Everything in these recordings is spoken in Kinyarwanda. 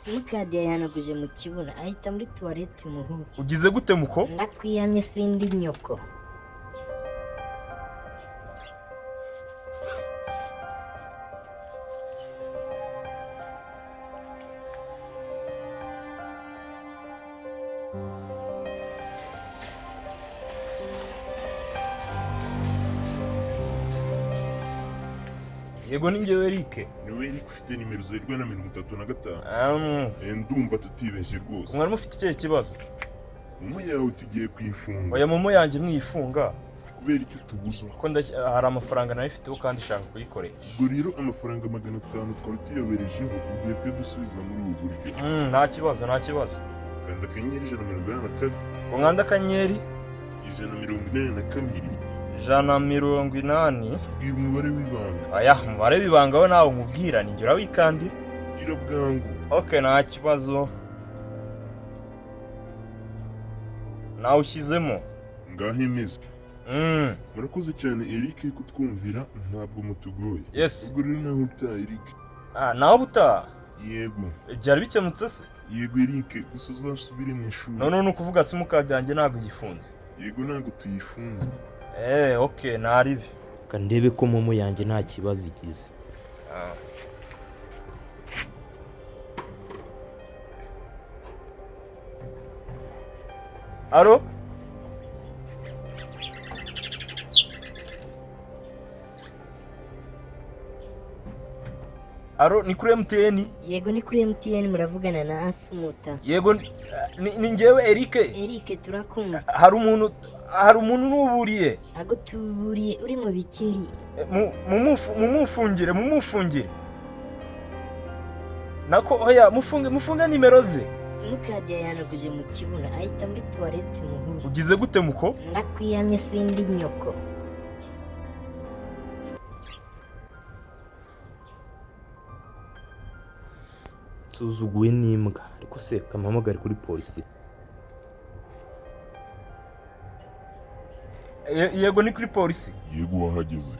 Simukadi yayihanaguje mu kibuno ahita muri tuwarete muhu. Ugize gute muko? Ndakwiyamye sindi nyoko. Yego, ni njyewe Eric. Niwe Eric ufite nimero zerwa na 35? Um, Ndumva tutibeshye rwose. Mwari mufite ikihe kibazo? Momo yawe tugiye kuyifunga. Oya, momo yanjye mwifunga. Kubera icyo tubuza? Kuko hari amafaranga nayo ifiteho kandi nshaka kuyikoresha. Ubwo rero amafaranga 500 twari tuyoberejeho ugiye kuyadusubiza muri ubu buryo. Nta kibazo, nta kibazo. Kanda *182. Ngo nkanda akanyenyeri? 182. 180. Tubwira umubare w'ibanga. Aya, umubare w'ibanga we nawe nkubwira, ni njye urawikandira. Gira bwangu. Ok, nta kibazo, nawushyizemo. Ngaho imeze. Murakoze cyane Eric kutwumvira, ntabwo mutugoye. Yes. Ubwo rero nawe utaha, Eric. Ah, nawe ubutaha. Yego. Byari bikemutse se? Yego Eric, gusa uzasubire mu ishuri. None ni ukuvuga simukadi yanjye ntabwo igifunze? Yego, ntabwo tuyifunze. Ok, ntaribi. Reka ndebe ko momo yanjye nta kibazo igize. Ah. Alo? Alo, ni kuri MTN? Yego, ni kuri MTN, muravugana na Asumuta. Yego, ni njyewe Eric. Eric, turakumva. Hari umuntu unuburiye. Agutuburiye uri mu bikeri? Mumufungire, mumufungire. Nako oya, mufunge, mufunge nimero ze. Simukadi yayihanaguje mu kibuno ahita muri tuwarete muhu. Ugize gute muko? Ndakwiyamye sindi nyoko. Nsuzuguwe n'imbwa, ariko se kampamagare kuri polisi. Yego, ni kuri polisi? Yego, wahageze.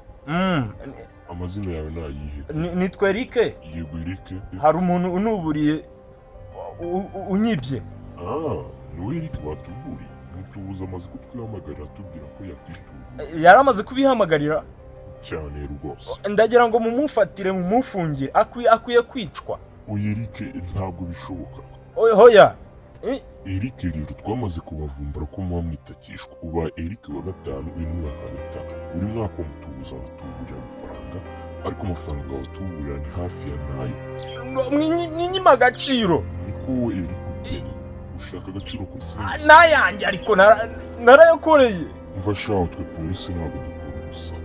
Amazina yawe ni ayihe? Nitwa Eric. Yego Eric. Hari umuntu unuburiye unyibye. Ah, niwe Eric batuburiye. Mutubuza amaze kutwihamagarira atubwira ko yakwituburiye. Yari amaze kubihamagarira? Cyane rwose. Ndagira ngo mumufatire, mumufungire, akwiye kwicwa. Oya Eric, ntabwo bishoboka. Oya, hoya. Eric rero twamaze kubavumbura ko muba mwitakishwa. Uba Eric wa gatanu uyu ni mwaka wa gatanu. Buri mwaka mutubuza abatuburira amafaranga, ariko amafaranga batuburira ni hafi ya nayo. Mwinyima agaciro. Niko wowe Eric ukennye ushaka agaciro kuri sensi. N'ayanjye ariko narayakoreye. Umva shaho, twe polisi ntabwo dukora ubusa.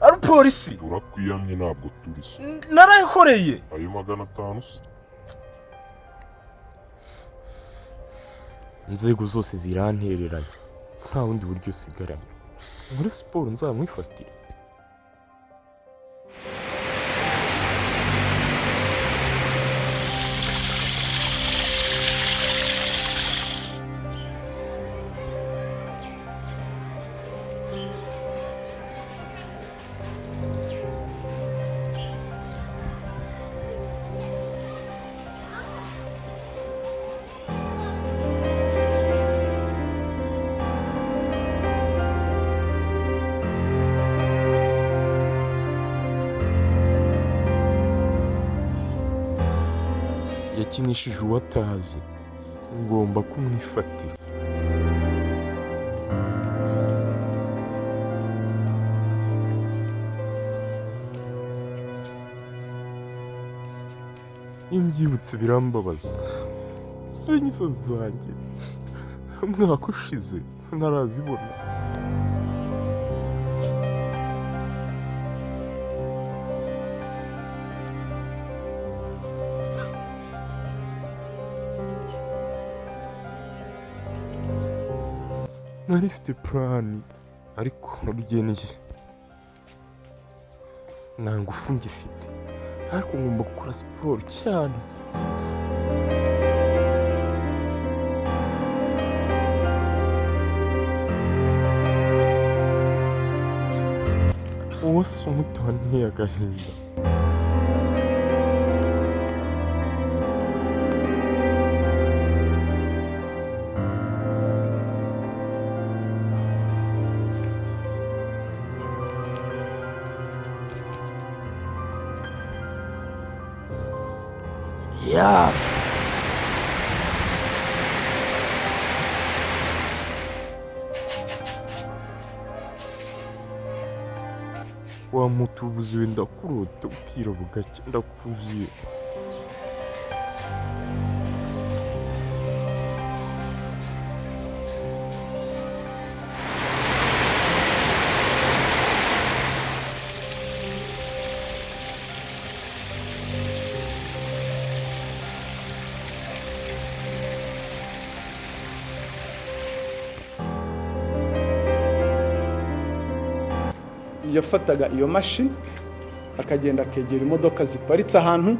Ari polisi? Turakwiyamye, ntabwo turi so. Narayakoreye. Ayo 500 se? Inzego zose zirantereranye, nta bundi buryo usigaranye muri siporo nzamwifatire. Yakinishije uwo atazi, ngomba kumwifatira. Iyo mbyibutse birambabaza. Senyiso zanjye umwaka ushize ntarazibona. Nari mfite purani ariko rugeneye nta ngufu ngifite, ariko ngomba gukora siporo cyane. Uwo si umuti wanteye agahinda. Ya. Wa mutubuzi we, ndakurota bwira bugacya, ndakuzuye. Yafataga iyo mashini akagenda akegera imodoka ziparitse ahantu,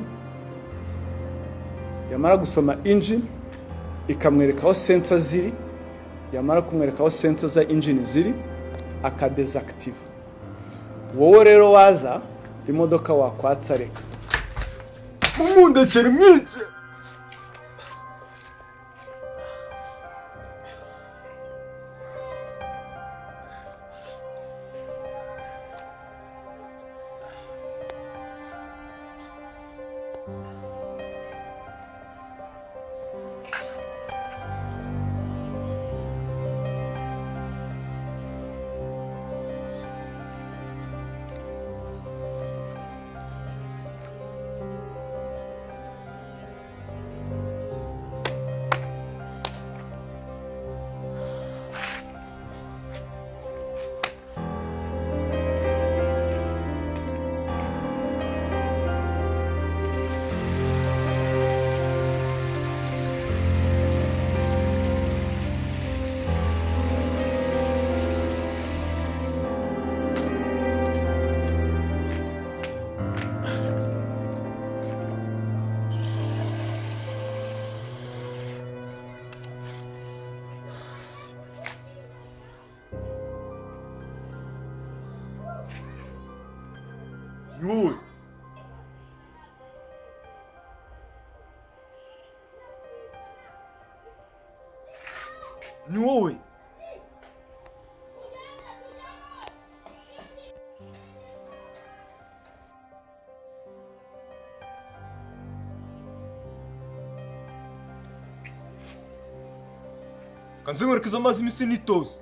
yamara gusoma engine ikamwereka aho sensor ziri, yamara kumwereka aho sensor za engine ziri akadésactiva. Wowe rero waza imodoka wakwatsa, reka. Mumundekere mwice. Ni wowe. Ni wowe. Kanze nkwereke izo mazi iminsi nitoza.